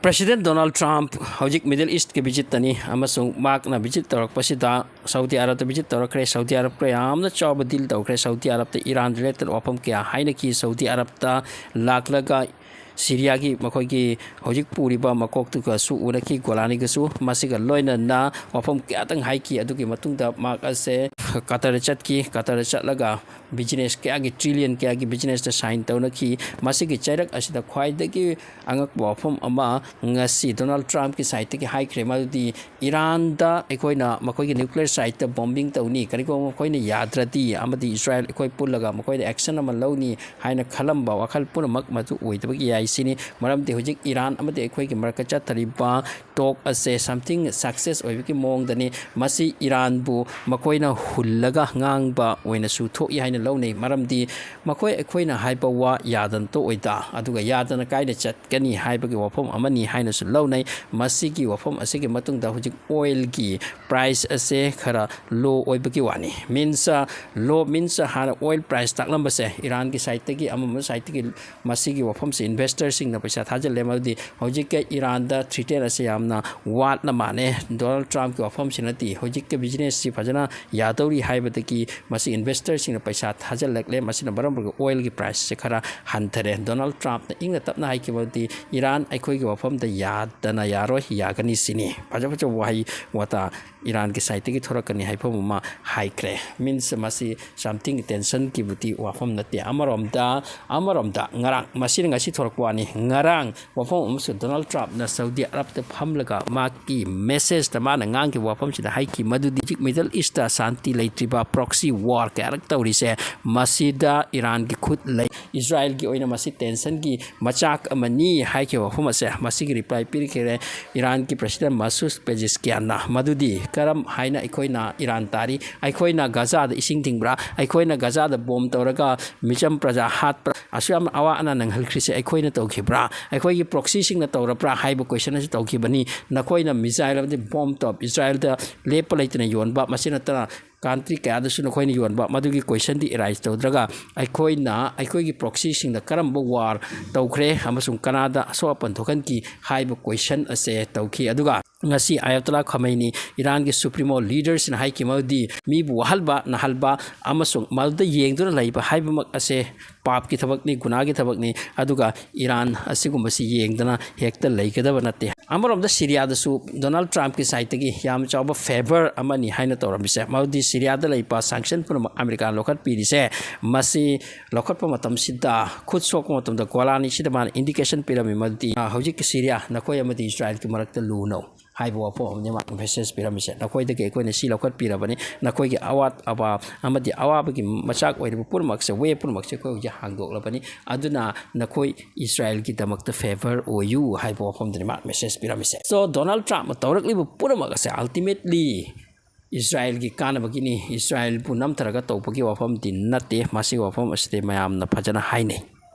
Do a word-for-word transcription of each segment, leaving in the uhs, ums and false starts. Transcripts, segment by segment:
President Donald Trump ꯍꯧꯖꯤꯛ Middle East ꯀꯤ visit ꯇꯅꯤ, ꯑꯃꯁꯨꯡ ꯃꯍꯥꯛꯅ visit ꯇꯧꯔꯛꯄꯁꯤꯗ ꯁꯥꯎꯗꯤ ꯑꯔꯕꯇ visit ꯇꯧꯔꯛꯈ꯭ꯔꯦ꯫ ꯁꯥꯎꯗꯤ ꯑꯔꯕꯀ ꯌꯥꯝꯅ ꯆꯥꯎꯕ deal ꯇꯧꯈ꯭ꯔꯦ꯫ ꯁꯥꯎꯗꯤ ꯑꯔꯕꯇ ꯏꯔꯥꯟ related ꯋꯥꯐꯝ ꯀꯌꯥ ꯍꯥꯏꯅꯈꯤ꯫ ꯁꯥꯎꯗꯤ ꯑꯔꯕꯇ ꯂꯥꯛꯂꯒ ꯁꯤꯔꯤꯌꯥꯒꯤ ꯃꯈꯣꯏꯒꯤ ꯍꯧꯖꯤꯛ ꯄꯨꯔꯤꯕ ꯃꯀꯣꯛꯇꯨꯒꯁꯨ ꯎꯅꯈꯤ, ꯒꯣꯂꯥꯅꯤꯒꯁꯨ꯫ ꯃꯁꯤꯒ ꯂꯣꯏꯅꯅ ꯋꯥꯐꯝ ꯀꯌꯥꯇꯪ ꯍꯥꯏꯈꯤ꯫ ꯑꯗꯨꯒꯤ ꯃꯇꯨꯡꯗ ꯃꯍꯥꯛ ꯑꯁꯦ ꯀꯇꯔꯗ ꯆꯠꯈꯤ꯫ ꯀꯇꯔꯗ ꯆꯠꯂꯒ business ꯀꯌꯥꯒꯤ, trillion ꯀꯌꯥꯒꯤ business ꯇ sign ꯇꯧꯅꯈꯤ꯫ ꯃꯁꯤꯒꯤ ꯆꯩꯔꯛ ꯑꯁꯤꯗ ꯈ꯭ꯋꯥꯏꯗꯒꯤ ꯑꯉꯛꯄ ꯋꯥꯐꯝ ꯑꯃ ꯉꯁꯤ Donald Trump ꯀꯤ side ꯇꯒꯤ ꯍꯥꯏꯈ꯭ꯔꯦ, ꯃꯗꯨꯗꯤ ꯏꯔꯥꯟꯗ ꯑꯩꯈꯣꯏꯅ ꯃꯈꯣꯏꯒꯤ nuclear site ꯇ bombing ꯇꯧꯅꯤ, ꯀꯔꯤꯒꯨꯝꯕ ꯃꯈꯣꯏꯅ ꯌꯥꯗ꯭ꯔꯗꯤ, ꯑꯃꯗꯤ ꯏꯁꯔꯥꯏꯜ ꯑꯩꯈꯣꯏ ꯄꯨꯜꯂꯒ ꯃꯈꯣꯏꯗ action ꯑꯃ ꯂꯧꯅꯤ ꯍꯥꯏꯅ ꯈꯜꯂꯝꯕ ꯋꯥꯈꯜ ꯄꯨꯝꯅꯃꯛ ꯃꯗꯨ ꯑꯣꯏꯗꯕ ꯌꯥꯏ ꯁꯤꯅꯤ꯫ ꯃꯔꯝꯗꯤ ꯍꯧꯖꯤꯛ ꯏꯔꯥꯟ ꯑꯃꯗꯤ ꯑꯩꯈꯣꯏꯒꯤ ꯃꯔꯛꯇ ꯆꯠꯊꯔꯤꯕ talk ꯑꯁꯦ something success ꯑꯣꯏꯕꯒꯤ ꯃꯑꯣꯡꯗꯅꯤ꯫ ꯃꯁꯤ ꯏꯔꯥꯟꯕꯨ ꯃꯈꯣꯏꯅ ꯍꯨꯜꯂꯒ ꯉꯥꯡꯕ ꯑꯣꯏꯅꯁꯨ ꯊꯣꯛꯏ ꯍꯥꯏꯅ ꯂꯧꯅꯩ꯫ ꯃꯔꯝꯗꯤ ꯃꯈꯣꯏ ꯑꯩꯈꯣꯏꯅ ꯍꯥꯏꯕ ꯋꯥ ꯌꯥꯗꯅ ꯇꯣꯛꯑꯣꯏꯗ, ꯑꯗꯨꯒ ꯌꯥꯗꯅ ꯀꯥꯏꯗ ꯆꯠꯀꯅꯤ ꯍꯥꯏꯕꯒꯤ ꯋꯥꯐꯝ ꯑꯃꯅꯤ ꯍꯥꯏꯅꯁꯨ ꯂꯧꯅꯩ꯫ ꯃꯁꯤꯒꯤ ꯋꯥꯐꯝ ꯑꯁꯤꯒꯤ ꯃꯇꯨꯡꯗ ꯍꯧꯖꯤꯛ oil ꯒꯤ price ꯑꯁꯦ ꯈꯔ low ꯑꯣꯏꯕꯒꯤ ꯋꯥꯅꯤ꯫ Means, low means ꯍꯥꯟꯅ oil price ꯇꯥꯛꯂꯝꯕꯁꯦ ꯏꯔꯥꯟꯒꯤ side ꯇꯒꯤ, ꯑꯃ ꯑꯃ side ꯇꯒꯤ ꯃꯁꯤꯒꯤ ꯋꯥꯐꯝꯁꯤ investor ꯁꯤꯡꯅ ꯄꯩꯁꯥ ꯊꯥꯖꯤꯜꯂꯦ, ꯃꯗꯨꯗꯤ ꯍꯧꯖꯤꯛꯀꯤ ꯏꯔꯥꯟꯗ threaten ꯑꯁꯤ ꯌꯥꯝꯅ ꯋꯥꯠꯅ ꯃꯥꯟꯅꯦ꯫ Donald Trump ꯀꯤ ꯋꯥꯐꯝꯁꯤꯅꯗꯤ ꯍꯧꯖꯤꯛꯀꯤ business ꯁꯤ ꯐꯖꯅ ꯌꯥꯗꯧꯔꯤ ꯍꯥꯏꯕꯗꯒꯤ ꯃꯁꯤ investor ꯁꯤꯡꯅ ꯄꯩꯁꯥ ꯊꯥꯖꯤꯜꯂꯛꯂꯦ꯫ ꯃꯁꯤꯅ ꯃꯔꯝ ꯑꯣꯏꯔꯒ oil ꯒꯤ price ꯁꯦ ꯈꯔ ꯍꯟꯊꯔꯦ꯫ Donald Trump ꯅ ꯏꯪꯅ ꯇꯞꯅ ꯍꯥꯏꯈꯤꯕꯗꯤ ꯏꯔꯥꯟ ꯑꯩꯈꯣꯏꯒꯤ ꯋꯥꯐꯝꯗ ꯌꯥꯗꯅ ꯌꯥꯔꯣꯏ, ꯌꯥꯒꯅꯤ ꯁꯤꯅꯤ꯫ ꯐꯖ ꯐꯖꯕ ꯋꯥꯍꯩ ꯋꯥꯇꯥ ꯏꯔꯥꯟꯒꯤ side ꯇꯒꯤ ꯊꯣꯔꯛꯀꯅꯤ ꯍꯥꯏꯐꯝ ꯑꯃ ꯍꯥꯏꯈ꯭ꯔꯦ꯫ Means ꯃꯁꯤ something tension ꯒꯤꯕꯨꯗꯤ ꯋꯥꯐꯝ ꯅꯠꯇꯦ꯫ ꯑꯃꯔꯣꯝꯗ, ꯑꯃꯔꯣꯝꯗ ꯉꯔꯥꯡ, ꯃꯁꯤꯅ ꯉꯁꯤ ꯊꯣꯔꯛꯄ ꯋꯥꯅꯤ, ꯉꯔꯥꯡ ꯋꯥꯐꯝ ꯑꯃꯁꯨ Donald Trump ꯅ ꯁꯥꯎꯗꯤ ꯑꯔꯕꯇ ꯐꯝꯂꯒ ꯃꯍꯥꯛꯀꯤ message ꯇ ꯃꯥꯅ ꯉꯥꯡꯈꯤꯕ ꯋꯥꯐꯝꯁꯤꯗ ꯍꯥꯏꯈꯤ ꯃꯗꯨꯗꯤ ꯍꯧꯖꯤꯛ Middle East ꯇ ꯁꯥꯟꯇꯤ ꯂꯩꯇ꯭ꯔꯤꯕ, proxy war ꯀꯌꯥꯔꯛ ꯇꯧꯔꯤꯁꯦ, ꯃꯁꯤꯗ ꯏꯔꯥꯟꯒꯤ ꯈꯨꯠ ꯂꯩ꯫ ꯏꯁꯔꯥꯏꯜꯒꯤ ꯑꯣꯏꯅ ꯃꯁꯤ tension ꯒꯤ ꯃꯆꯥꯛ ꯑꯃꯅꯤ ꯍꯥꯏꯈꯤꯕ ꯋꯥꯐꯝ ꯑꯁꯦ, ꯃꯁꯤꯒꯤ reply ꯄꯤꯔꯛꯈꯤꯔꯦ ꯏꯔꯥꯟꯒꯤ President ꯃꯁꯨꯗ ꯄꯦꯖꯤꯁꯀꯤꯌꯥꯟꯅ꯫ ꯃꯗꯨꯗꯤ ꯀꯔꯝ ꯍꯥꯏꯅ ꯑꯩꯈꯣꯏꯅ ꯏꯔꯥꯟ ꯇꯥꯔꯤ? ꯑꯩꯈꯣꯏꯅ ꯒꯖꯥꯗ ꯏꯁꯤꯡ ꯊꯤꯡꯕ꯭ꯔꯥ? ꯑꯩꯈꯣꯏꯅ ꯒꯖꯥꯗ bomb ꯇꯧꯔꯒ ꯃꯤꯆꯝ ꯄ꯭ꯔꯖꯥ ꯍꯥꯠꯄ꯭ꯔꯥ? ꯑꯁꯨꯛ ꯌꯥꯝꯅ ꯑꯋꯥ ꯑꯅꯥ ꯅꯪꯍꯜꯈ꯭ꯔꯤꯁꯦ ꯑꯩꯈꯣꯏꯅ ꯇꯧꯈꯤꯕ꯭ꯔꯥ? ꯑꯩꯈꯣꯏꯒꯤ ꯄ꯭ꯔꯣꯛꯁꯤꯁꯤꯡꯅ ꯇꯧꯔꯕ꯭ꯔꯥ ꯍꯥꯏꯕ ꯀꯣꯏꯁꯟ ꯑꯁꯤ ꯇꯧꯈꯤꯕꯅꯤ꯫ ꯅꯈꯣꯏꯅ ꯃꯤꯖꯥꯏꯜ ꯑꯃꯗꯤ ꯕꯣꯝ ꯇꯣꯞ ꯏꯁꯔꯥꯏꯜꯗ ꯂꯦꯞꯄ ꯂꯩꯇꯅ ꯌꯣꯟꯕ, ꯃꯁꯤ ꯅꯠꯇꯅ ꯀꯟꯇ꯭ꯔꯤ ꯀꯌꯥꯗꯁꯨ ꯅꯈꯣꯏꯅ ꯌꯣꯟꯕ, ꯃꯗꯨꯒꯤ ꯀꯣꯏꯁꯟꯗꯤ ꯑꯦꯔꯥꯏꯁ ꯇꯧꯗ꯭ꯔꯒ ꯑꯩꯈꯣꯏꯅ ꯑꯩꯈꯣꯏꯒꯤ ꯄ꯭ꯔꯣꯛꯁꯤꯁꯤꯡꯗ ꯀꯔꯝꯕ ꯋꯥꯔ ꯇꯧꯈ꯭ꯔꯦ ꯑꯃꯁꯨꯡ ꯀꯅꯥꯗ ꯑꯁꯣꯛ ꯑꯄꯟ ꯊꯣꯛꯍꯟꯈꯤ ꯍꯥꯏꯕ ꯀꯣꯏꯁꯟ ꯑꯁꯦ ꯇꯧꯈꯤ꯫ ꯑꯗꯨꯒ ꯉꯁꯤ ꯑꯌꯥꯇꯣꯂꯥ ꯈꯃꯩꯅꯤ, ꯏꯔꯥꯟꯒꯤ ꯁꯨꯄ꯭ꯔꯤꯃꯣ ꯂꯤꯗꯔꯁꯤꯅ ꯍꯥꯏꯈꯤ ꯃꯗꯨꯗꯤ ꯃꯤꯕꯨ ꯋꯥꯍꯟꯕ, ꯅꯥꯍꯟꯕ ꯑꯃꯁꯨꯡ ꯃꯗꯨꯗ ꯌꯦꯡꯗꯨꯅ ꯂꯩꯕ ꯍꯥꯏꯕꯃꯛ ꯑꯁꯦ ꯄꯥꯞꯀꯤ ꯊꯕꯛꯅꯤ, ꯒꯨꯅꯥꯒꯤ ꯊꯕꯛꯅꯤ꯫ ꯑꯗꯨꯒ ꯏꯔꯥꯟ ꯑꯁꯤꯒꯨꯝꯕꯁꯤ ꯌꯦꯡꯗꯅ ꯍꯦꯛꯇ ꯂꯩꯒꯗꯕ ꯅꯠꯇꯦ꯫ ꯑꯃꯔꯣꯝꯗ ꯁꯤꯔꯤꯌꯥꯗꯁꯨ ꯗꯣꯅꯥꯜꯗ ꯇ꯭ꯔꯝꯞꯀꯤ ꯁꯥꯏꯠꯇꯒꯤ ꯌꯥꯝ ꯆꯥꯎꯕ ꯐꯦꯚꯔ ꯑꯃꯅꯤ ꯍꯥꯏꯅ ꯇꯧꯔꯝꯃꯤꯁꯦ, ꯃꯗꯨꯗꯤ ꯁꯤꯔꯤꯌꯥꯗ ꯂꯩꯕ ꯁꯦꯡꯁꯟ ꯄꯨꯝꯅꯃꯛ ꯑꯃꯦꯔꯤꯀꯥꯅ ꯂꯧꯈꯠꯄꯤꯔꯤꯁꯦ, ꯃꯁꯤ ꯂꯧꯈꯠꯄ ꯃꯇꯝꯁꯤꯗ ꯈꯨꯠ ꯁꯣꯛꯄ ꯃꯇꯝꯗ ꯒꯣꯂꯥꯅꯤꯁꯤꯗ ꯃꯥꯅ ꯏꯟꯗꯤꯀꯦꯁꯟ ꯄꯤꯔꯝꯃꯤ, ꯃꯗꯨꯗꯤ, ꯑ, ꯍꯧꯖꯤꯛꯀꯤ ꯁꯤꯔꯤꯌꯥ, ꯅꯈꯣꯏ ꯑꯃꯗꯤ ꯏꯁꯔꯥꯏꯜꯒꯤ ꯃꯔꯛꯇ ꯂꯨꯅꯧ ꯍꯥꯏꯕ ꯋꯥꯐꯝ ꯑꯃꯅꯤ ꯃꯥꯅ ꯃꯦꯁꯦꯖ ꯄꯤꯔꯝꯃꯤꯁꯦ꯫ ꯅꯈꯣꯏꯗꯒꯤ ꯑꯩꯈꯣꯏꯅ ꯁꯤ ꯂꯧꯈꯠꯄꯤꯔꯕꯅꯤ, ꯅꯈꯣꯏꯒꯤ ꯑꯋꯥꯠ ꯑꯄꯥ ꯑꯃꯗꯤ ꯑꯋꯥꯕꯒꯤ ꯃꯆꯥꯛ ꯑꯣꯏꯔꯤꯕ ꯄꯨꯝꯅꯃꯛꯁꯦ, ꯋꯦ ꯄꯨꯝꯅꯃꯛꯁꯦ ꯑꯩꯈꯣꯏ ꯍꯧꯖꯤꯛ ꯍꯥꯡꯗꯣꯛꯂꯕꯅꯤ, ꯑꯗꯨꯅ ꯅꯈꯣꯏ ꯏꯁꯔꯥꯏꯜꯒꯤꯗꯃꯛꯇ ꯐꯦꯚꯔ ꯑꯣꯏꯌꯨ ꯍꯥꯏꯕ ꯋꯥꯐꯝꯗꯨꯅꯤ ꯃꯥꯅ ꯃꯦꯁꯦꯖ ꯄꯤꯔꯝꯃꯤꯁꯦ꯫ So, ꯗꯣꯅꯥꯜꯗ ꯇ꯭ꯔꯝꯞꯅ ꯇꯧꯔꯛꯂꯤꯕ ꯄꯨꯝꯅꯃꯛ ꯑꯁꯦ ꯑꯜꯇꯤꯃꯦꯠꯂꯤ ꯏꯁꯔꯥꯏꯜꯒꯤ ꯀꯥꯟꯅꯕꯒꯤꯅꯤ, ꯏꯁꯔꯥꯏꯜꯕꯨ ꯅꯝꯊꯔꯒ ꯇꯧꯕꯒꯤ ꯋꯥꯐꯝꯗꯤ ꯅꯠꯇꯦ꯫ ꯃꯁꯤꯒꯤ ꯋꯥꯐꯝ ꯑꯁꯤꯗꯤ ꯃꯌꯥꯝꯅ ꯐꯖꯅ ꯍꯥꯏꯅꯩ꯫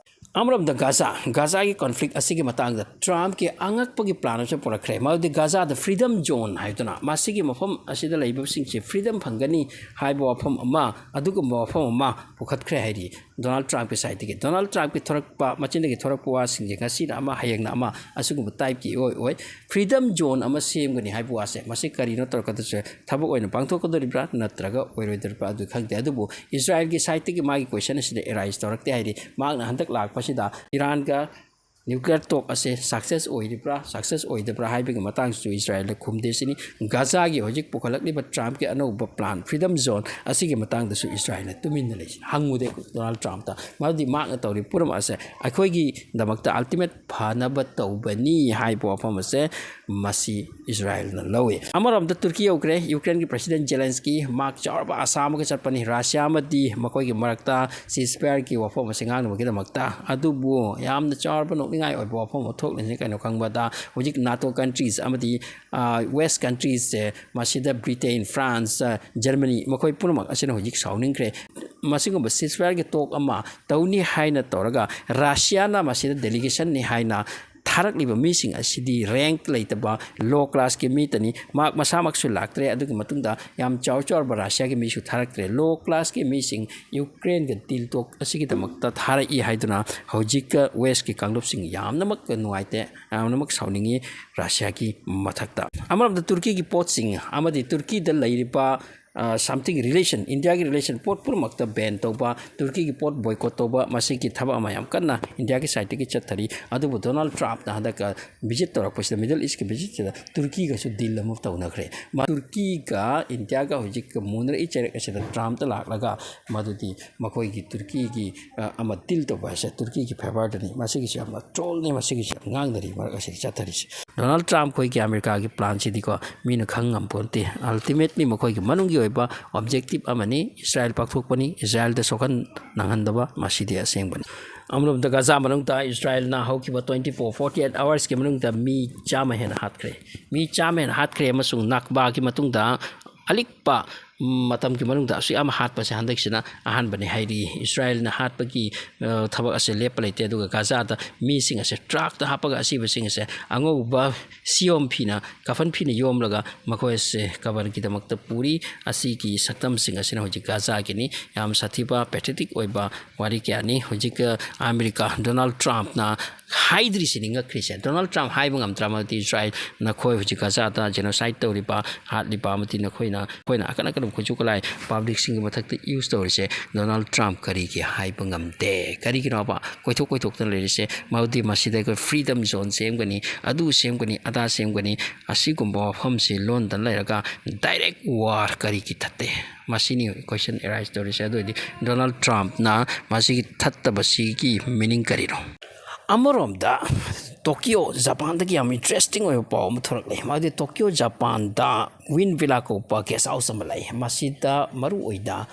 ꯑꯃꯔꯣꯝꯗ ꯒꯥꯖꯥ, ꯒꯥꯖꯥꯒꯤ ꯀꯣꯟꯐ꯭ꯂꯤꯛ ꯑꯁꯤꯒꯤ ꯃꯇꯥꯡꯗ ꯇ꯭ꯔꯝꯞꯀꯤ ꯑꯉꯛꯄꯒꯤ ꯄ꯭ꯂꯥꯟ ꯑꯃꯁꯨ ꯄꯨꯔꯛꯈ꯭ꯔꯦ, ꯃꯗꯨꯗꯤ ꯒꯥꯖꯥꯗ ꯐ꯭ꯔꯤꯗꯝ ꯖꯣꯟ ꯍꯥꯏꯗꯨꯅ, ꯃꯁꯤꯒꯤ ꯃꯐꯝ ꯑꯁꯤꯗ ꯂꯩꯕꯁꯤꯡꯁꯦ ꯐ꯭ꯔꯤꯗꯝ ꯐꯪꯒꯅꯤ ꯍꯥꯏꯕ ꯋꯥꯐꯝ ꯑꯃ, ꯑꯗꯨꯒꯨꯝꯕ ꯋꯥꯐꯝ ꯑꯃ ꯄꯨꯈꯠꯈ꯭ꯔꯦ ꯍꯥꯏꯔꯤ ꯗꯣꯅꯥꯜꯗ ꯇ꯭ꯔꯝꯞꯀꯤ ꯁꯥꯏꯠꯇꯒꯤ꯫ ꯗꯣꯅꯥꯜꯗ ꯇ꯭ꯔꯝꯞꯀꯤ ꯊꯣꯔꯛꯄ, ꯃꯆꯤꯟꯗꯒꯤ ꯊꯣꯔꯛꯄ ꯋꯥꯁꯤꯡꯁꯦ ꯉꯁꯤꯅ ꯑꯃ, ꯍꯌꯦꯡꯅ ꯑꯃ, ꯑꯁꯤꯒꯨꯝꯕ ꯇꯥꯏꯞꯀꯤ ꯏꯑꯣꯏ ꯑꯣꯏ꯫ ꯐ꯭ꯔꯤꯗꯝ ꯖꯣꯟ ꯑꯃ ꯁꯦꯝꯒꯅꯤ ꯍꯥꯏꯕ ꯋꯥꯁꯦ, ꯃꯁꯤ ꯀꯔꯤꯅꯣ ꯇꯧꯔꯛꯀꯗꯣꯏꯁꯦ? ꯊꯕꯛ ꯑꯣꯏꯅ ꯄꯥꯡꯊꯣꯛꯀꯗꯣꯔꯤꯕ꯭ꯔꯥ ꯅꯠꯇ꯭ꯔꯒ ꯑꯣꯏꯔꯣꯏꯗꯣꯔꯤꯕ꯭ꯔꯥ ꯑꯗꯨ ꯈꯪꯗꯦ, ꯑꯗꯨꯕꯨ ꯏꯁꯔꯥꯏꯜꯒꯤ ꯁꯥꯏꯠꯇꯒꯤ ꯃꯥꯒꯤ ꯀꯣꯏꯁꯟ ꯑꯁꯤꯗ ꯑꯦꯔꯥꯏꯁ ꯇꯧꯔꯛꯇꯦ ꯍꯥꯏꯔꯤ꯫ ꯃꯍꯥꯛꯅ ꯍꯟꯗꯛ ꯂꯥꯛꯄꯁꯤꯗ ꯏꯔꯥꯟꯒ ꯅ꯭ꯌꯨꯀ꯭ꯂꯤꯌꯔ ꯇꯣꯛ ꯑꯁꯦ ꯁꯛꯁꯦꯁ ꯑꯣꯏꯔꯤꯕ꯭ꯔꯥ, ꯁꯛꯁꯦꯁ ꯑꯣꯏꯗꯕ꯭ꯔꯥ ꯍꯥꯏꯕꯒꯤ ꯃꯇꯥꯡꯁꯤꯁꯨ ꯏꯁꯔꯥꯏꯜꯅ ꯈꯨꯝꯗꯦ ꯁꯤꯅꯤ꯫ ꯒꯥꯖꯥꯒꯤ ꯍꯧꯖꯤꯛ ꯄꯨꯈꯠꯂꯛꯂꯤꯕ ꯇ꯭ꯔꯝꯞꯀꯤ ꯑꯅꯧꯕ ꯄ꯭ꯂꯥꯟ, ꯐ꯭ꯔꯤꯗꯝ ꯖꯣꯟ, ꯑꯁꯤꯒꯤ ꯃꯇꯥꯡꯗꯁꯨ ꯏꯁꯔꯥꯏꯜꯅ ꯇꯨꯃꯤꯟꯅ ꯂꯩꯁꯤꯅꯤ꯫ ꯍꯪꯉꯨꯗꯦ ꯗꯣꯅꯥꯜꯗ ꯇ꯭ꯔꯝꯞꯇ, ꯃꯔꯝꯗꯤ ꯃꯍꯥꯛꯅ ꯇꯧꯔꯤꯕ ꯄꯨꯝꯅꯃꯛ ꯑꯁꯦ ꯑꯩꯈꯣꯏꯒꯤꯗꯃꯛꯇ ꯑꯜꯇꯤꯃꯦꯠ ꯐꯅꯕ ꯇꯧꯕꯅꯤ ꯍꯥꯏꯕ ꯋꯥꯐꯝ ꯑꯁꯦ ꯃꯁꯤ ꯏꯁꯔꯥꯏꯜꯅ ꯂꯧꯏ꯫ ꯑꯃꯔꯣꯝꯗ ꯇꯨꯔꯀꯤ ꯌꯧꯈ꯭ꯔꯦ꯫ ꯌꯨꯀ꯭ꯔꯦꯟꯒꯤ ꯄ꯭ꯔꯁꯤꯗꯦꯟ ꯖꯦꯂꯦꯟꯁꯀꯤ ꯃꯍꯥꯛ ꯆꯥꯎꯔꯕ ꯑꯁꯥ ꯑꯃꯒ ꯆꯠꯄꯅꯤ꯫ ꯔꯁꯤꯌꯥ ꯑꯃꯗꯤ ꯃꯈꯣꯏꯒꯤ ꯃꯔꯛꯇ ꯁꯤꯖꯐꯥꯌꯔꯒꯤ ꯋꯥꯐꯝ ꯑꯁꯤ ꯉꯥꯡꯅꯕꯒꯤꯗꯃꯛꯇ꯫ ꯑꯗꯨꯕꯨ ꯌꯥꯝꯅ ꯆꯥꯎꯔꯕ ꯅꯣꯛꯅꯤꯡꯉꯥꯏ ꯑꯣꯏꯕ ꯋꯥꯐꯝ ꯑꯃ ꯊꯣꯛꯂꯤꯁꯤ ꯀꯩꯅꯣ ꯈꯪꯕꯗ, ꯍꯧꯖꯤꯛ ꯅꯥꯇꯣ ꯀꯟꯇ꯭ꯔꯤꯁ ꯑꯃꯗꯤ, ꯑ, ꯋꯦꯁ ꯀꯟꯇ꯭ꯔꯤꯁꯁꯦ, ꯃꯁꯤꯗ ꯕ꯭ꯔꯤꯇꯦꯟ, ꯐ꯭ꯔꯥꯟꯁ, ꯑ, ꯖꯔꯃꯅꯤ, ꯃꯈꯣꯏ ꯄꯨꯝꯅꯃꯛ ꯑꯁꯤꯅ ꯍꯧꯖꯤꯛ ꯁꯥꯎꯅꯤꯡꯈ꯭ꯔꯦ꯫ ꯃꯁꯤꯒꯨꯝꯕ ceasefire-ꯒꯤ talk ꯑꯃ ꯇꯧꯅꯤ ꯍꯥꯏꯅ ꯇꯧꯔꯒ, ꯔꯁꯤꯌꯥꯅ ꯃꯁꯤꯗ delegation-ꯅꯤ ꯍꯥꯏꯅ ꯊꯥꯔꯛꯂꯤꯕ ꯃꯤꯁꯤꯡ ꯑꯁꯤꯗꯤ rank ꯂꯩꯇꯕ, low class-ꯀꯤ ꯃꯤꯇꯅꯤ꯫ ꯃꯍꯥꯛ ꯃꯁꯥꯃꯛꯁꯨ ꯂꯥꯛꯇ꯭ꯔꯦ꯫ ꯑꯗꯨꯒꯤ ꯃꯇꯨꯡꯗ ꯌꯥꯝ ꯆꯥꯎ ꯆꯥꯎꯔꯕ ꯔꯁꯤꯌꯥꯒꯤ ꯃꯤꯁꯨ ꯊꯥꯔꯛꯇ꯭ꯔꯦ꯫ Low class-ꯀꯤ ꯃꯤꯁꯤꯡ ꯌꯨꯀ꯭ꯔꯦꯟꯒ deal talk ꯑꯁꯤꯒꯤꯗꯃꯛꯇ ꯊꯥꯔꯛꯏ ꯍꯥꯏꯗꯨꯅ ꯍꯧꯖꯤꯛꯀ West-ꯀꯤ ꯀꯥꯡꯂꯨꯞꯁꯤꯡ ꯌꯥꯝꯅꯃꯛ ꯅꯨꯡꯉꯥꯏꯇꯦ, ꯌꯥꯝꯅꯃꯛ ꯁꯥꯎꯅꯤꯡꯉꯤ ꯔꯁꯤꯌꯥꯒꯤ ꯃꯊꯛꯇ꯫ ꯑꯃꯔꯣꯝꯗ ꯇꯨꯔꯀꯤꯒꯤ ꯄꯣꯠꯁꯤꯡ ꯑꯃꯗꯤ ꯇꯨꯔꯀꯤꯗ ꯂꯩꯔꯤꯕ, ꯑ, something relation, ꯏꯟꯗꯤꯌꯥꯒꯤ relation ꯄꯣꯠ ꯄꯨꯝꯅꯃꯛꯇ ban ꯇꯧꯕ, ꯇꯨꯔꯀꯤꯒꯤ ꯄꯣꯠ boycott ꯇꯧꯕ, ꯃꯁꯤꯒꯤ ꯊꯕꯛ ꯑꯃ ꯌꯥꯝ ꯀꯟꯅ ꯏꯟꯗꯤꯌꯥꯒꯤ side-ꯇꯒꯤ ꯆꯠꯊꯔꯤ꯫ ꯑꯗꯨꯕꯨ ꯗꯣꯅꯥꯜꯗ ꯇ꯭ꯔꯝꯞꯅ ꯍꯟꯗꯛ visit ꯇꯧꯔꯛꯄꯁꯤꯗ, Middle East-ꯀꯤ visit-ꯁꯤꯗ ꯇꯨꯔꯀꯤꯒꯁꯨ deal ꯑꯃ ꯇꯧꯅꯈ꯭ꯔꯦ꯫ ꯃꯥ ꯇꯨꯔꯀꯤꯒ ꯏꯟꯗꯤꯌꯥꯒ ꯍꯧꯖꯤꯛ ꯃꯨꯟꯅꯔꯛꯏ ꯆꯩꯔꯛ ꯑꯁꯤꯗ ꯇ꯭ꯔꯝꯞꯇ ꯂꯥꯛꯂꯒ ꯃꯗꯨꯗꯤ ꯃꯈꯣꯏꯒꯤ ꯇꯨꯔꯀꯤꯒꯤ, ꯑ, ꯑꯃ deal ꯇꯧꯕ ꯍꯥꯏꯁꯦ ꯇꯨꯔꯀꯤꯒꯤ favour-ꯗꯅꯤ꯫ ꯃꯁꯤꯒꯤꯁꯨ ꯌꯥꯝꯅ troll-ꯅꯤ, ꯃꯁꯤꯒꯤꯁꯨ ꯌꯥꯝ ꯉꯥꯡꯅꯔꯤ ꯃꯔꯛ ꯑꯁꯤꯗ ꯆꯠꯊꯔꯤꯁꯦ꯫ ꯗꯣꯅꯥꯜꯗ ꯇ꯭ꯔꯝꯞ ꯈꯣꯏꯒꯤ ꯑꯃꯦꯔꯤꯀꯥꯒꯤ plan-ꯁꯤꯗꯤꯀꯣ, ꯃꯤꯅ ꯈꯪ ꯉꯝꯄꯣꯟꯇꯦ꯫ Ultimately ꯃꯈꯣꯏꯒꯤ ꯃꯅꯨꯡꯒꯤ ꯑꯣꯏꯕ objective ꯑꯃꯅꯤ, ꯏꯁꯔꯥꯏꯜ ꯄꯥꯛꯊꯣꯛꯄꯅꯤ, ꯏꯁꯔꯥꯏꯜꯗ ꯁꯣꯛꯍꯟ ꯅꯪꯍꯟꯗꯕ, ꯃꯁꯤꯗꯤ ꯑꯁꯦꯡꯕꯅꯤ꯫ ꯑꯃꯔꯣꯝꯗ ꯒꯥꯖꯥ ꯃꯅꯨꯡꯗ ꯏꯁꯔꯥꯏꯜꯅ ꯍꯧꯈꯤꯕ twenty four, forty eight hours-ꯀꯤ ꯃꯅꯨꯡꯗ ꯃꯤ ꯆꯥꯝꯃ ꯍꯦꯟꯅ ꯍꯥꯠꯈ꯭ꯔꯦ꯫ ꯃꯤ ꯆꯥꯝꯃ ꯍꯦꯟꯅ ꯍꯥꯠꯈ꯭ꯔꯦ ꯑꯃꯁꯨꯡ ꯅꯛꯕꯥꯒꯤ ꯃꯇꯨꯡꯗ ꯑꯂꯤꯛꯄ ꯃꯇꯝꯒꯤ ꯃꯅꯨꯡꯗ ꯑꯁꯨꯛ ꯌꯥꯝ ꯍꯥꯠꯄꯁꯦ ꯍꯟꯗꯛꯁꯤꯅ ꯑꯍꯥꯟꯕꯅꯤ ꯍꯥꯏꯔꯤ꯫ ꯏꯁꯔꯥꯏꯜꯅ ꯍꯥꯠꯄꯒꯤ, ꯑ, ꯊꯕꯛ ꯑꯁꯦ ꯂꯦꯞꯄ ꯂꯩꯇꯦ꯫ ꯑꯗꯨꯒ ꯒꯥꯖꯥꯗ ꯃꯤꯁꯤꯡ ꯑꯁꯦ truck-ꯇ ꯍꯥꯞꯄꯒ ꯑꯁꯤꯕꯁꯤꯡ ꯑꯁꯦ ꯑꯉꯧꯕ ꯁꯤꯌꯣꯝ ꯐꯤꯅ, ꯀꯐꯟ ꯐꯤꯅ ꯌꯣꯝꯂꯒ ꯃꯈꯣꯏ ꯑꯁꯦ ꯀꯕꯔꯒꯤꯗꯃꯛꯇ ꯄꯨꯔꯤ꯫ ꯑꯁꯤꯒꯤ ꯁꯛꯇꯝꯁꯤꯡ ꯑꯁꯤꯅ ꯍꯧꯖꯤꯛ ꯒꯥꯖꯥꯒꯤꯅꯤ꯫ ꯌꯥꯝ ꯁꯥꯊꯤꯕ, pathetic ꯑꯣꯏꯕ ꯋꯥꯔꯤ ꯀꯌꯥꯅꯤ꯫ ꯍꯧꯖꯤꯛ, ꯑ, ꯑꯃꯦꯔꯤꯀꯥ ꯗꯣꯅꯥꯜꯗ ꯇ꯭ꯔꯝꯞꯅ ꯍꯥꯏꯗ꯭ꯔꯤꯁꯤꯅꯤ ꯉꯛꯈ꯭ꯔꯤꯁꯦ꯫ ꯗꯣꯅꯥꯜꯗ ꯇ꯭ꯔꯝꯞ ꯍꯥꯏꯕ ꯉꯝꯗ꯭ꯔꯥ? ꯃꯗꯨꯗꯤ ꯏꯁꯔꯥꯏꯜ, ꯅꯈꯣꯏ ꯍꯧꯖꯤꯛ ꯒꯥꯖꯥꯗ genocide ꯇꯧꯔꯤꯕ, ꯍꯥꯠꯂꯤꯕ ꯑꯃꯗꯤ ꯅꯈꯣꯏꯅ, ꯑꯩꯈꯣꯏꯅ ꯑꯀꯟ ꯑꯀꯟꯕ ꯈꯨꯠꯁꯨ ꯈꯨꯠꯂꯥꯏ public-ꯁꯤꯡꯒꯤ ꯃꯊꯛꯇ use ꯇꯧꯔꯤꯁꯦ ꯗꯣꯅꯥꯜꯗ ꯇ꯭ꯔꯝꯞ ꯀꯔꯤꯒꯤ ꯍꯥꯏꯕ ꯉꯝꯗꯦ? ꯀꯔꯤꯒꯤꯅꯣꯕ ꯀꯣꯏꯊꯣꯛ ꯀꯣꯏꯊꯣꯛꯇꯅ ꯂꯩꯔꯤꯁꯦ? ꯃꯗꯨꯗꯤ ꯃꯁꯤꯗ ꯑꯩꯈꯣꯏ freedom zone ꯁꯦꯝꯒꯅꯤ, ꯑꯗꯨ ꯁꯦꯝꯒꯅꯤ, ꯑꯗꯥ ꯁꯦꯝꯒꯅꯤ, ꯑꯁꯤꯒꯨꯝꯕ ꯋꯥꯐꯝꯁꯤ ꯂꯣꯟꯗꯅ ꯂꯩꯔꯒ direct war ꯀꯔꯤꯒꯤ ꯊꯠꯇꯦ? ꯃꯁꯤꯅꯤ question arise ꯇꯧꯔꯤꯁꯦ꯫ ꯑꯗꯨ ꯑꯣꯏꯔꯗꯤ ꯗꯣꯅꯥꯜꯗ ꯇ꯭ꯔꯝꯞꯅ ꯃꯁꯤꯒꯤ ꯊꯠꯇꯕꯁꯤꯒꯤ meaning ꯀꯔꯤꯅꯣ? ꯑꯃꯔꯣꯝꯗ ꯇꯣꯀꯤꯌꯣ, ꯖꯄꯥꯟꯗꯒꯤ ꯌꯥꯝ interesting ꯑꯣꯏꯕ ꯄꯥꯎ ꯑꯃ ꯊꯣꯔꯛꯂꯦ꯫ ꯃꯗꯨꯗꯤ ꯇꯣꯀꯤꯌꯣ, ꯖꯄꯥꯟꯗ Win Villa ꯀꯧꯕ guest house ꯑꯃ ꯂꯩ꯫ ꯃꯁꯤꯗ ꯃꯔꯨꯑꯣꯏꯅ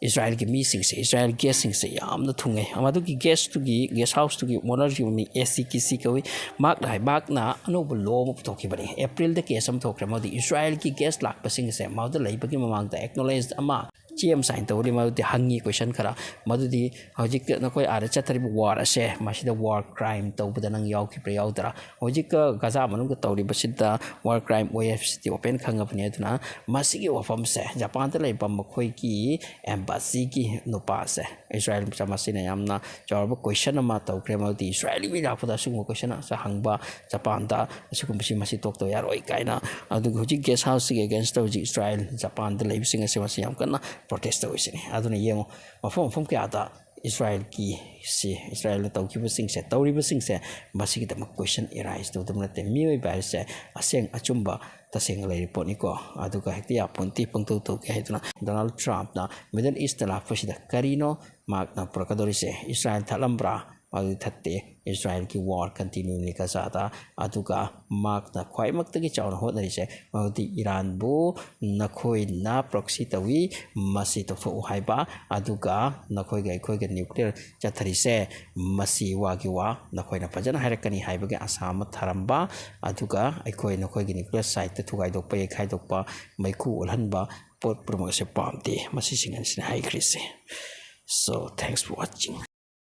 ꯏꯁꯔꯥꯏꯜꯒꯤ ꯃꯤꯁꯤꯡꯁꯦ, ꯏꯁꯔꯥꯏꯜ guest-ꯁꯤꯡꯁꯦ ꯌꯥꯝꯅ ꯊꯨꯡꯉꯦ꯫ ꯃꯗꯨꯒꯤ guest-ꯇꯨꯒꯤ, guest house-ꯇꯨꯒꯤ owner-ꯒꯤ ꯃꯤꯡ ꯑꯦꯁꯤ ꯀꯤꯁꯤ ꯀꯧꯏ꯫ ꯃꯍꯥꯛꯅ ꯍꯥꯏ, ꯃꯍꯥꯛꯅ ꯑꯅꯧꯕ law ꯑꯃ ꯄꯨꯊꯣꯛꯈꯤꯕꯅꯤ꯫ April-ꯗ case ꯑꯃ ꯊꯣꯛꯈ꯭ꯔꯦ꯫ ꯃꯗꯨꯗꯤ ꯏꯁꯔꯥꯏꯜꯒꯤ guest ꯂꯥꯛꯄꯁꯤꯡꯁꯦ ꯃꯗꯨꯗ ꯂꯩꯕꯒꯤ ꯃꯃꯥꯡꯗ acknowledge ꯑꯃ ꯆꯦ ꯑꯃ ꯁꯥꯏꯟ ꯇꯧꯕꯗꯤ ꯃꯗꯨꯗꯤ ꯍꯪꯉꯤ ꯀꯣꯏꯁꯟ ꯈꯔ, ꯃꯗꯨꯗꯤ ꯍꯧꯖꯤꯛ ꯅꯈꯣꯏ ꯑꯥꯗ ꯆꯠꯊꯔꯤꯕ ꯋꯥꯔ ꯑꯁꯦ ꯃꯁꯤꯗ ꯋꯥꯔ ꯀ꯭ꯔꯥꯏꯝ ꯇꯧꯕꯗ ꯅꯪ ꯌꯥꯎꯈꯤꯕ꯭ꯔꯥ ꯌꯥꯎꯗ꯭ꯔꯥ? ꯍꯧꯖꯤꯛ ꯒꯖꯥ ꯃꯅꯨꯡꯗ ꯇꯧꯔꯤꯕꯁꯤꯗ ꯋꯥꯔ ꯀ꯭ꯔꯥꯏꯝ ꯑꯣꯏ ꯍꯥꯏꯕꯁꯤꯗꯤ ꯑꯣꯄꯦꯟ ꯈꯪꯉꯕꯅꯤ꯫ ꯑꯗꯨꯅ ꯃꯁꯤꯒꯤ ꯋꯥꯐꯝꯁꯦ ꯖꯄꯥꯟꯗ ꯂꯩꯕ ꯃꯈꯣꯏꯒꯤ ꯑꯦꯝꯕꯥꯁꯤꯒꯤ ꯅꯨꯄꯥꯁꯦ, ꯏꯁꯔꯥꯌꯦꯜ ꯃꯆꯥ, ꯃꯁꯤꯅ ꯌꯥꯝꯅ ꯆꯥꯎꯔꯕ ꯀꯣꯏꯁꯟ ꯑꯃ ꯇꯧꯈ꯭ꯔꯦ꯫ ꯃꯗꯨꯗꯤ ꯏꯁꯔꯥꯌꯦꯜ ꯃꯤ ꯂꯥꯛꯄꯗ ꯑꯁꯤꯒꯨꯝꯕ ꯀꯣꯏꯁꯟ ꯑꯃꯁꯦ ꯍꯪꯕ, ꯖꯄꯥꯟꯗ ꯑꯁꯤꯒꯨꯝꯕꯁꯤ ꯃꯁꯤ ꯇꯣꯛꯇꯕ ꯌꯥꯔꯣꯏ ꯀꯥꯏꯅ꯫ ꯑꯗꯨꯒ ꯍꯧꯖꯤꯛ ꯒꯦꯁ ꯍꯥꯎꯁꯁꯤꯒꯤ ꯑꯦꯒꯦꯟꯁꯇ ꯍꯧꯖꯤꯛ ꯏꯁꯔꯥꯌꯦꯜ ꯖꯄꯥꯟꯗ ꯂꯩꯕꯁꯤꯡ ꯑꯁꯤ ꯃꯁꯤ ꯌꯥꯝ ꯀꯟꯅ ꯄ꯭ꯔꯣꯇꯦꯁ ꯇꯧꯔꯤꯁꯤꯅꯤ꯫ ꯑꯗꯨꯅ ꯌꯦꯡꯉꯨ, ꯃꯐꯝ ꯃꯐꯝ ꯀꯌꯥꯗ ꯏꯁꯔꯥꯌꯦꯜꯒꯤ ꯁꯤ, ꯏꯁꯔꯥꯌꯦꯜꯅ ꯇꯧꯈꯤꯕꯁꯤꯡꯁꯦ, ꯇꯧꯔꯤꯕꯁꯤꯡꯁꯦ, ꯃꯁꯤꯒꯤꯗꯃꯛ ꯀꯣꯏꯁꯟ ꯑꯦꯔꯥꯏꯁ ꯇꯧꯗꯕ ꯅꯠꯇꯦ꯫ ꯃꯤꯑꯣꯏꯕ ꯍꯥꯏꯕꯁꯦ ꯑꯁꯦꯡ ꯑꯆꯨꯝꯕ ꯇꯁꯦꯡꯅ ꯂꯩꯔꯤ ꯄꯣꯠꯅꯤꯀꯣ꯫ ꯑꯗꯨꯒ ꯍꯦꯛꯇ ꯌꯥꯄꯣꯟꯇꯦ ꯄꯪꯇꯧ ꯇꯧꯒꯦ ꯍꯥꯏꯗꯨꯅ꯫ ꯗꯣꯅꯥꯜꯗ ꯇ꯭ꯔꯝꯞꯅ ꯃꯤꯗꯜ ꯏꯁꯇ ꯂꯥꯛꯄꯁꯤꯗ ꯀꯔꯤꯅꯣ ꯃꯍꯥꯛꯅ ꯄꯨꯔꯛꯀꯗꯧꯔꯤꯁꯦ? ꯏꯁꯔꯥꯌꯦꯜ ꯊꯠꯂꯝꯕ꯭ꯔꯥ? ꯑꯗꯨꯗꯤ ꯊꯠꯇꯦ꯫ ꯏꯁꯔꯥꯌꯦꯜꯒꯤ ꯋꯥꯔ ꯀꯟꯇꯤꯅ꯭ꯌꯨꯅꯤ ꯒꯖꯥꯗ꯫ ꯑꯗꯨꯒ ꯃꯍꯥꯛꯅ ꯈ꯭ꯋꯥꯏꯃꯛꯇꯒꯤ ꯆꯥꯎꯅ ꯍꯣꯠꯅꯔꯤꯁꯦ ꯃꯗꯨꯗꯤ ꯏꯔꯥꯟꯕꯨ ꯅꯈꯣꯏꯅ ꯄ꯭ꯔꯣꯛꯁꯤ ꯇꯧꯏ, ꯃꯁꯤ ꯇꯣꯛꯊꯣꯛꯎ ꯍꯥꯏꯕ꯫ ꯑꯗꯨꯒ ꯅꯈꯣꯏꯒ ꯑꯩꯈꯣꯏꯒ ꯅ꯭ꯌꯨꯀ꯭ꯂꯤꯌꯔ ꯆꯠꯊꯔꯤꯁꯦ ꯃꯁꯤ ꯋꯥꯒꯤ ꯋꯥ ꯅꯈꯣꯏꯅ ꯐꯖꯅ ꯍꯥꯏꯔꯛꯀꯅꯤ ꯍꯥꯏꯕꯒꯤ ꯑꯁꯥ ꯑꯃ ꯊꯔꯝꯕ꯫ ꯑꯗꯨꯒ ꯑꯩꯈꯣꯏ ꯅꯈꯣꯏꯒꯤ ꯅ꯭ꯌꯨꯀ꯭ꯂꯤꯌꯔ ꯁꯥꯏꯠꯇ ꯊꯨꯒꯥꯏꯗꯣꯛꯄ, ꯌꯩꯈꯥꯏꯗꯣꯛꯄ, ꯃꯩꯈꯨ ꯑꯣꯜꯍꯟꯕ ꯄꯣꯠ ꯄꯨꯝꯅꯃꯛ ꯑꯁꯦ ꯄꯥꯝꯗꯦ꯫ ꯃꯁꯤꯁꯤꯡ ꯑꯁꯤꯅ ꯍꯥꯏꯈ꯭ꯔꯤꯁꯦ꯫ So, thanks for watching.